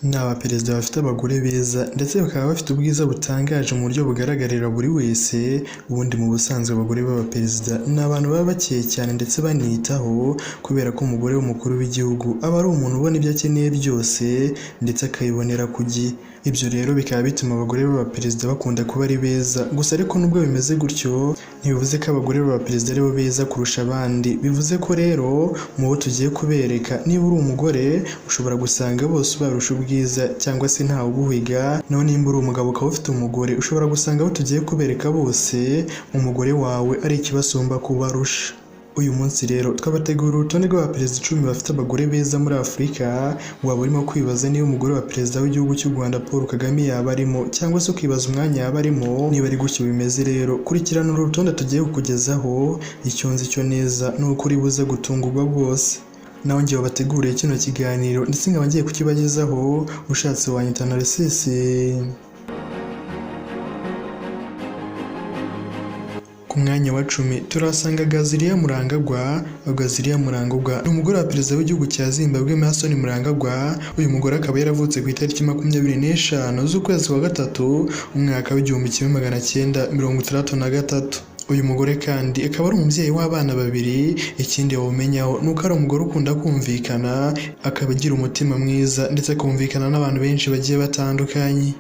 Ni abaperezida bafite abagore beza ndetse bakaba bafite ubwiza butangaje mu buryo bugaragarira buri wese. Ubundi mu busanzwe abagore b'abaperezida ni abantu baba bakeye cyane ndetse baniyitaho, kubera ko umugore w'umukuru w'igihugu aba ari umuntu ubona ibyo akeneye byose ndetse akabibonera ku gihe. Ibyo rero bikaba bituma abagore b'abaperezida bakunda kuba ari beza. Gusa ariko nubwo bimeze gutyo, ntibivuze ko abagore b'abaperezida aribo beza kurusha abandi. Bivuze ko rero mu bo tugiye kubereka, niba uri umugore ushobora gusanga bose ubarusha ubwiza cyangwa se ntawe uguhiga. Naho nimba uri umugabo ukaba ufite umugore, ushobora gusanga abo tugiye kubereka bose umugore wawe ari ikibasumba kubarusha. Uyu munsi rero twabategura urutonde rw'abaperezida 10 bafite abagore beza muri Afurika. Waba urimo kwibaza niba umugore wa perezida w'igihugu cy'u Rwanda Paul Kagame yaba arimo, cyangwa se ukibaza umwanya yaba arimo. Niba ari gutyo bimeze rero, kurikirana uru rutonde tugiye kukugezaho. Icyo nzi cyo neza ni uko uri buze gutungurwa rwose. Nawe njye wabateguriye kino kiganiro ndetse nkaba ngiye kukibagezaho, ushatse wanyita Narcisse. Ku mwanya wa 10 turahasanga Gazilia Mnangagwa. Gazilia Mnangagwa ni umugore wa perezida w'igihugu cya Zimbabwe Emmerson Mnangagwa. Uyu mugore akaba yaravutse ku itariki 25 z'ukwezi kwa gatatu umwaka w'1963. Uyu mugore kandi akaba ari umubyeyi w'abana babiri. Ikindi wawumenyaho ni uko ari umugore ukunda kumvikana, akaba agira umutima mwiza ndetse akumvikana n'abantu benshi bagiye batandukanye.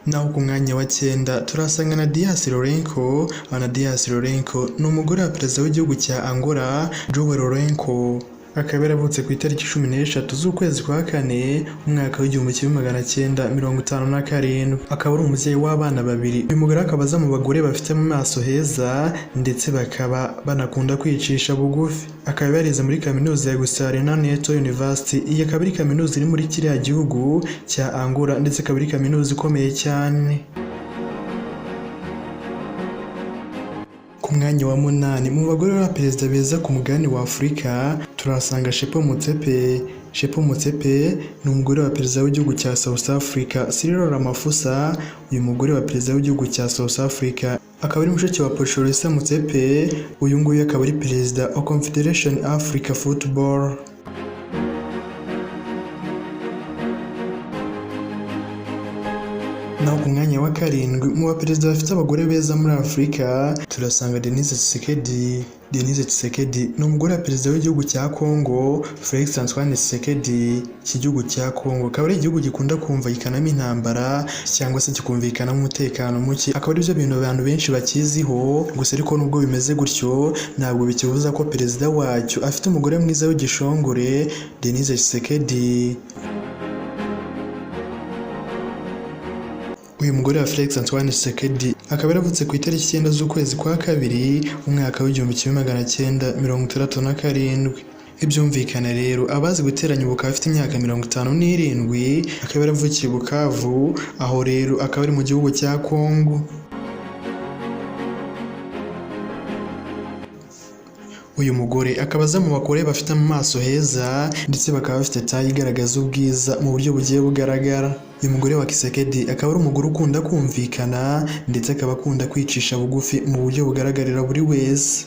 Naho ku mwanya wa 9 turasanga Nadia Lourenço. Nadia Lourenço ni umugore wa perezida w'igihugu cya Angola João Lourenço. Akaba yaravutse ku itariki 13 z'ukwezi kwa kane umwaka w'1957. Akaba ari umubyeyi w'abana babiri. Uyu mugore akaba aza mu bagore bafite mu maso heza ndetse bakaba banakunda kwicisha bugufi. Akaba yarize muri kaminuza ya Juscelino Neto University. Iyi akaba ari kaminuza iri muri kiriya gihugu cya Angola ndetse akaba ari kaminuza ikomeye cyane. Ku mwanya wa 8 mu bagore b'abaperezida beza ku mugabane wa Afurika turahasanga Tshepo Motsepe. Tshepo Motsepe ni umugore wa perezida w'igihugu cya South Africa Cyril Ramaphosa. Uyu mugore wa perezida w'igihugu cya South Africa akaba ari mushiki wa Patrice Motsepe. Uyu nguyu akaba ari perezida wa Confederation Africa Football. Naho ku mwanya wa 7 mu baperezida bafite abagore beza muri Afurika turasanga Denise Tshisekedi. Denise Tshisekedi ni umugore wa perezida w'igihugu cya Congo Felix Antoine Tshisekedi. Iki gihugu cya Congo akaba ari igihugu gikunda kumvikanamo intambara cyangwa se kikumvikanamo umutekano muke, akaba aribyo bintu abantu benshi bakiziho. Gusa ariko nubwo bimeze gutyo, ntabwo bikibuza ko perezida wacyo afite umugore mwiza w'igishongore Denise Tshisekedi. Uyu mugore wa Felix Antoine Tshisekedi akaba yaravutse ku itariki 9 z'ukwezi kwa kabiri umwaka w'1967. Ibyumvikana rero abazi guteranya ubu akaba afite imyaka 57, akaba yaravukiye Bukavu, aho rero akaba ari mu gihugu cya Congo. Uyu mugore akaba aza mu bagore bafite amaso heza ndetse bakaba bafite taye igaragaza ubwiza mu buryo bugiye bugaragara. Uyu mugore wa Tshisekedi akaba ari umugore ukunda kumvikana ndetse akaba akunda kwicisha bugufi mu buryo bugaragarira buri wese.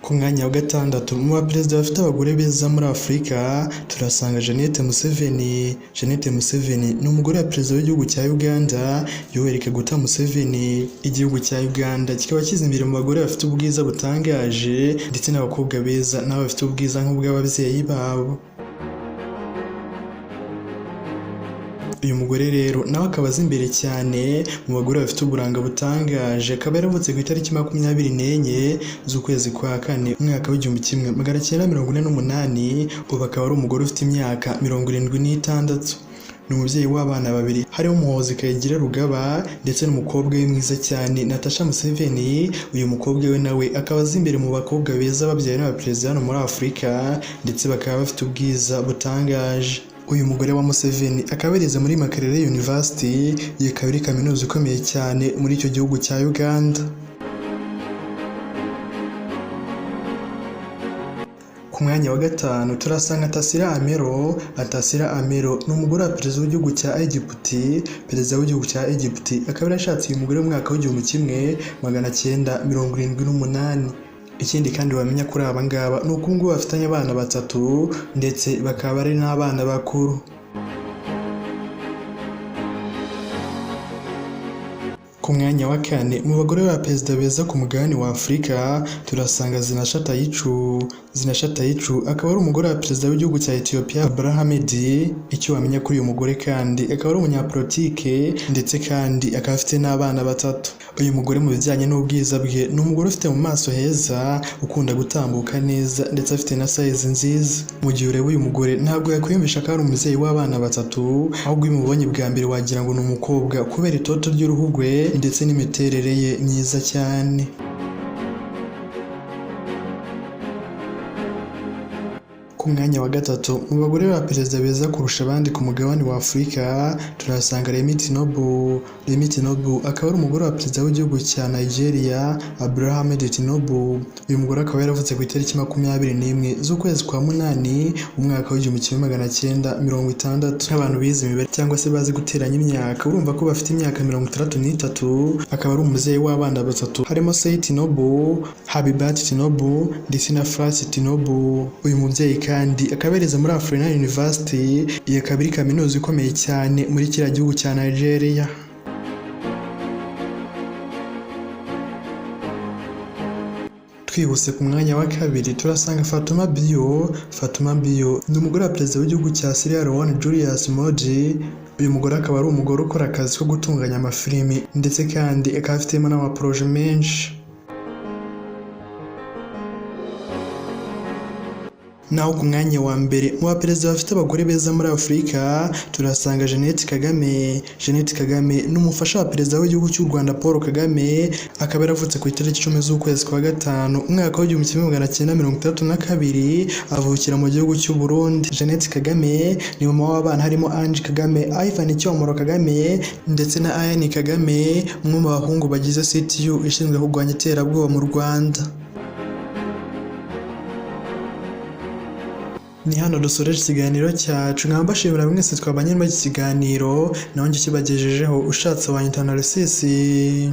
Ku mwanya wa 6 mu baperezida bafite abagore beza muri Afurika turasanga Janet Museveni. Janet Museveni ni umugore wa perezida w'igihugu cya Uganda Yoweri Kaguta Museveni. Igihugu cya Uganda kikaba kiza imbere mu bagore bafite ubwiza butangaje ndetse n'abakobwa beza nabo bafite ubwiza nk'ubw'ababyeyi babo. Uyu mugore rero nawe akaba aza imbere cyane mu bagore bafite uburanga butangaje. Akaba yaravutse ku itariki 24 z'ukwezi kwa kane umwaka w'1948. Ubu akaba ari umugore ufite imyaka 76. Ni umubyeyi w'abana babiri harimo Muhoozi Kaigira Rugaba ndetse n'umukobwa we mwiza cyane Natasha Museveni. Uyu mukobwa we nawe akaba aza imbere mu bakobwa beza babyawe n'abaperezida hano muri Afurika ndetse bakaba bafite ubwiza butangaje. Uyu mugore wa Museveni akaba yarize muri Makerere University, iyi ikaba ari kaminuza ikomeye cyane muri icyo gihugu cya Uganda. Ku mwanya wa gatanu turasanga Tasira Amero. Tasira Amero ni umugore wa perezida w'igihugu cya Egiputi. Perezida w'igihugu cya Egiputi akaba yarashatse uyu mugore mu mwaka w'1978. Ikindi kandi wamenya kuri aba ngaba ni uko ngubu bafitanye abana batatu ndetse bakaba ari n'abana bakuru. Ku mwanya wa kane mu bagore ba perezida beza ku mugabane wa Afurika turasanga Zinasha Tayicu. Zinasha Tayicu akaba ari umugore wa perezida w'igihugu cya Ethiopia Abiy Ahmed. Icyo wamenya kuri uyu mugore kandi akaba ari umunyapolitike ndetse kandi akaba afite n'abana batatu. Uyu mugore mu bijyanye n'ubwiza bwe ni umugore ufite mu maso heza, ukunda gutambuka neza ndetse afite na size nziza. Mu gihe ureba uyu mugore ntabwo yakwiyumvisha ko ari umubyeyi w'abana batatu, ahubwo iyo umubonye bwa mbere wagira ngo ni umukobwa kubera itoto ry'uruhu rwe ndetse n'imiterere ye myiza cyane. Ku mwanya wa gatatu mu bagore ba perezida beza kurusha abandi ku mugabane wa Afurika turasanga Remi Tinubu. Remi Tinubu akaba ari umugore wa perezida w'igihugu cya Nigeria Abiy Ahmed Tinubu. Uyu mugore akaba yaravutse ku itariki 21 z'ukwezi kwa munani umwaka w'1960. Nk'abantu bize imibare cyangwa se bazi guteranya imyaka urumva ko bafite imyaka 63, akaba ari umubyeyi w'abana batatu harimo Seyi Tinubu, Habibat Tinubu ndetse na Francis Tinubu. Uyu mubyeyi kandi akaba yarize muri Afrina University, iyi akaba ari kaminuza ikomeye cyane muri kiriya gihugu cya Nigeria. Twihuse ku mwanya wa kabiri turasanga Fatuma Bio. Fatuma Bio ni umugore wa perezida w'igihugu cya Sierra Leone Julius Moji. Uyu mugore akaba ari umugore ukora akazi ko gutunganya amafilimi ndetse kandi akaba afitemo n'amaporoje menshi. Naho ku mwanya wa mbere mu baperezida bafite abagore beza muri Afurika turasanga Jeannette Kagame. Jeannette Kagame ni umufasha wa perezida w'igihugu cy'u Rwanda Paul Kagame, akaba yaravutse ku itariki 10 z'ukwezi kwa gatanu umwaka w'1962, avukira mu gihugu cy'u Burundi. Jeannette Kagame ni mama w'abana harimo Ange Kagame, Ivan Cyomoro Kagame ndetse na Ian Kagame, umwe mu bahungu bagize CTU ishinzwe kurwanya iterabwoba mu Rwanda. Ni hano dusoreje ikiganiro cyacu, nkaba mbashimira mwese twabanye muri iki kiganiro, naho njye ukibagejejeho ushatse wanyita Narcisse.